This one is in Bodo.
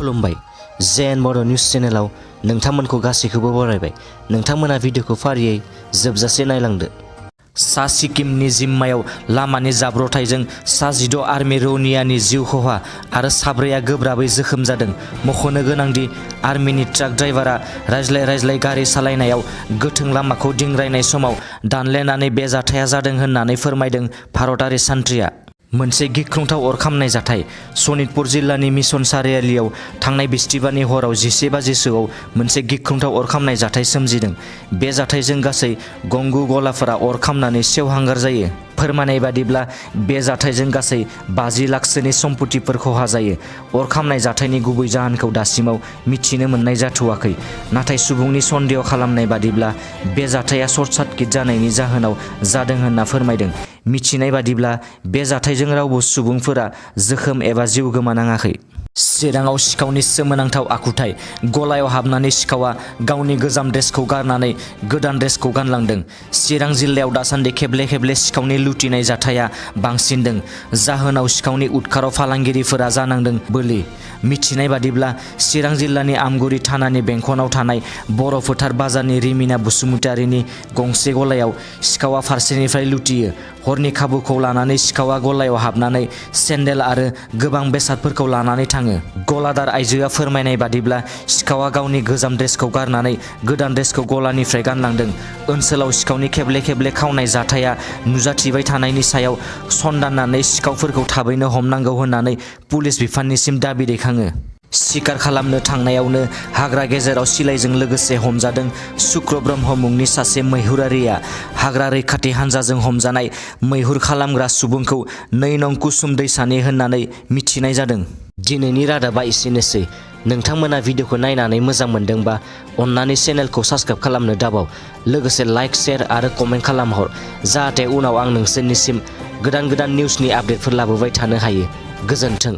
खुलुमबाय जेन बड' निउज चेनेलाव नोंथांमोनखौ गासैखौबो बरायबाय। नोंथांमोना भिडिअखौ फारियै जोबजासे नायलांदो। सा सिक्किमनि जिम्मायाव लामानि जाब्रबथायजों सा 16 आर्मि रौनियानि जिउ खहा आरो साब्रैया गोब्राबै जोखोम जादों। मख'नो गोनांदि आर्मिनि ट्राक ड्राइभारा रायज्लाय गारि सालायनायाव गोथों लामाखौ दिंग्रायनाय समाव दानलेनानै बे जाथाया जादों होननानै फोरमायदों भारतारि सान्थ्रिया। मोनसे गिख्रंथाव अर खामनाय जाथाय। सनितपुर जिल्लानि मिशन सारियालियाव थांनाय बिस्तिबारनि हराव 11 बाजिसोआव मोनसे गिख्रंथाव अर खामनाय जाथाय सोमजिदों। बे जाथायजों गासै गंगु गलाफोरा अर खामनानै सेवहांगार जायो। फोरमायनाय बादिब्ला बे जाथायजों गासै 50 लाखसोनि सम्पथिफोर खहा जायो। अर खामनाय जाथायनि गुबै जाहोनखौ दासिमाव मिथिनो मोननाय जाथ'वाखै। नाथाय सुबुंनि सन्देह खालामनाय बादिब्ला बे जाथाया सर्ट सार्किट जानायनि जाहोनाव जादों होनना फोरमायदों। मिथिनाय बादिब्ला बे जाथायजों रावबो सुबुंफोरा जोखोम एबा जिउ गोमानाङाखै। चिराङाव सिखावनि सोमोनांथाव आखुथाय। गलायाव हाबनानै सिखावा गावनि गोजाम ड्रेसखौ गारनानै गोदान ड्रेसखौ गानलांदों। चिरां जिल्लायाव दासान्दि खेबले सिखावनि लुटिनाय जाथाया बांसिनदों। जाहोनाव सिखावनि उदखाराव फालांगिरिफोरा जानांदों बोलि। मिथिनाय बादिब्ला चिरां जिल्लानि आमगुरि थानानि बेंखनाव थानाय बर' फोथार बाजारनि रिमिना बसुमतारिनि गंसे गलायाव सिखावा फारसेनिफ्राय लुटियो। हरनि खाबुखौ लानानै सिखावा गलायाव हाबनानै सेन्देल आरो गोबां बेसादफोरखौ लानानै थाङो। गलादार आइजोआ फोरमायनाय बादिब्ला सिखावा गावनि गोजाम ड्रेसखौ गारनानै गोदान ड्रेसखौ गलानिफ्राय गानलांदों। ओनसोलाव सिखावनि खेबले खावनाय जाथाया नुजाथिबाय थानायनि सायाव सन्दाननानै सिखावफोरखौ थाबैनो हमनांगौ होननानै पुलिस बिफाननिसिम दाबि दैखाङो। सिखार खालामनो थांनायावनो हाग्रा गेजेराव सिलाइजों लोगोसे हमजादों सुक्र ब्रह्म मुंनि सासे मैहुरारिया। हाग्रा रैखाथि हान्जाजों हमजानाय मैहुर खालामग्रा सुबुंखौ 2 नं कुसुम दैसानि होननानै मिथिनाय जादों। दिनैनि रादाबा एसेनोसै। नोंथांमोना भिडिअखौ नायनानै मोजां मोनदोंबा अन्नानै चेनेलखौ साबस्क्राइब खालामनो दाबाव। लोगोसे लाइक, शेयार आरो कमेन्ट खालामहर, जाहाथे उनाव आं नोंसोरनिसिम गोदान निउसनि आपडेटफोर लाबोबाय थानो हायो। गोजोन्थों।